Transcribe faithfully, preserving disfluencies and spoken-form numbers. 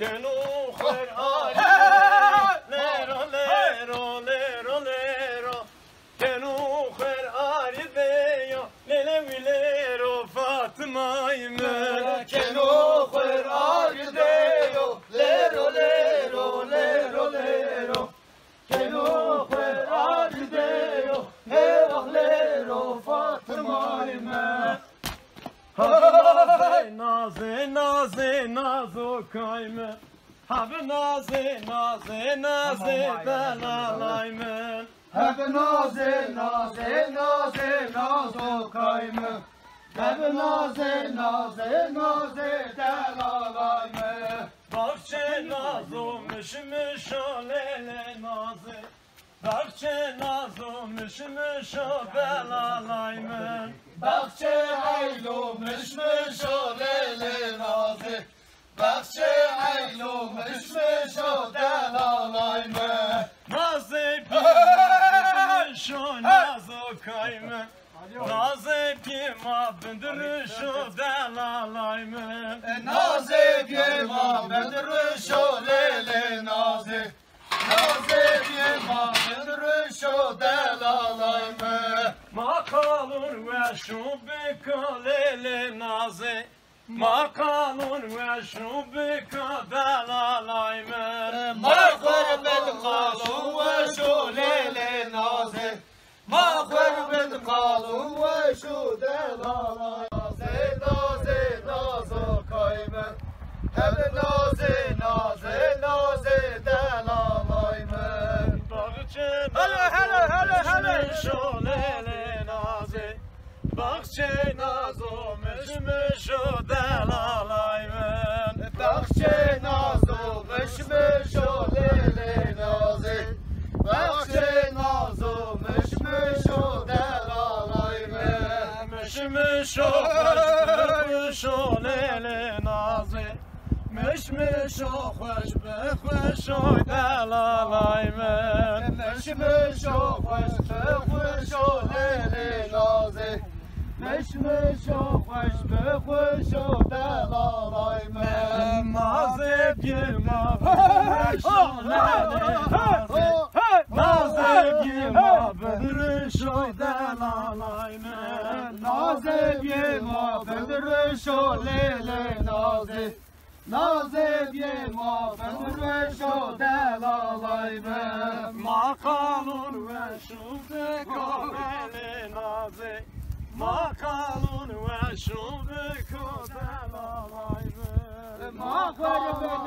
Keno xwer arî, lero, lero, lero, lero. Keno xwer arî de yo, lele wî lero Fatımay mi. Keno xwer arî de yo, lero, lero, lero, lero. Keno xwer arî de yo, hê ax lero Fatımay mi. Nazê, nazê, nazê, nazo kay mi. Hebe nazê, nazê, nazê, delalay mi. Hebe nazê, nazê, nazê, nazo kay mi. Hebe nazê, nazê, nazê, delalay mi. Baxçê nazo, miş miş o lêlê nazê. Baxçê nazo, miş miş o delalay mi. Baxçê eylo, miş miş o lêlê nazê. Baxçê eylo, miş miş o delalay mi. Nazê bî ma bindiruş o, nazo kay mi. Nazê bî ma bindiruş o, delalay mi. Nazê bî ma bindiruş o, lêlê nazê. Nazê bî ma bindiruş o, delalay mi. Ma qalun weşun biko, lêlê nazê. Ma qalun weşun biko, delalay mi. Ma xwer bin qalun weşo, lêlê nazê. Ma xwer bin qalun weşo, delalay. Nazê, nazê, nazo kay mi. Hebe nazê, nazê, nazê, delalay mi. Baxçê hele, hele, hele, hele. Şo lêlê nazê. Baxçê nazo, miş miş o delalay mi. Baxçê nazo, miş miş o lêlê nazê. Baxçê nazo, miş miş o delalay mi. Miş miş o, xweş bi xweş o lêlê nazê. Miş miş o, xweş bi xweş o delalay mi. Miş miş o, xweş bi xweş o lêlê nazê. Miş miş o, xweş bi xweş o delalay mi. Nazê bî ma bindiruş o, lêlê nazê. Nazê bî ma bindiruş o, delalay mi. Nazê bî ma bindiruş o, lêlê nazê. Nazê bî ma bindiruş o, delalay mi. Ma qalun weşun biko, lêlê nazê. Ma qalun weşun biko, delalay mi. Ma xwer bin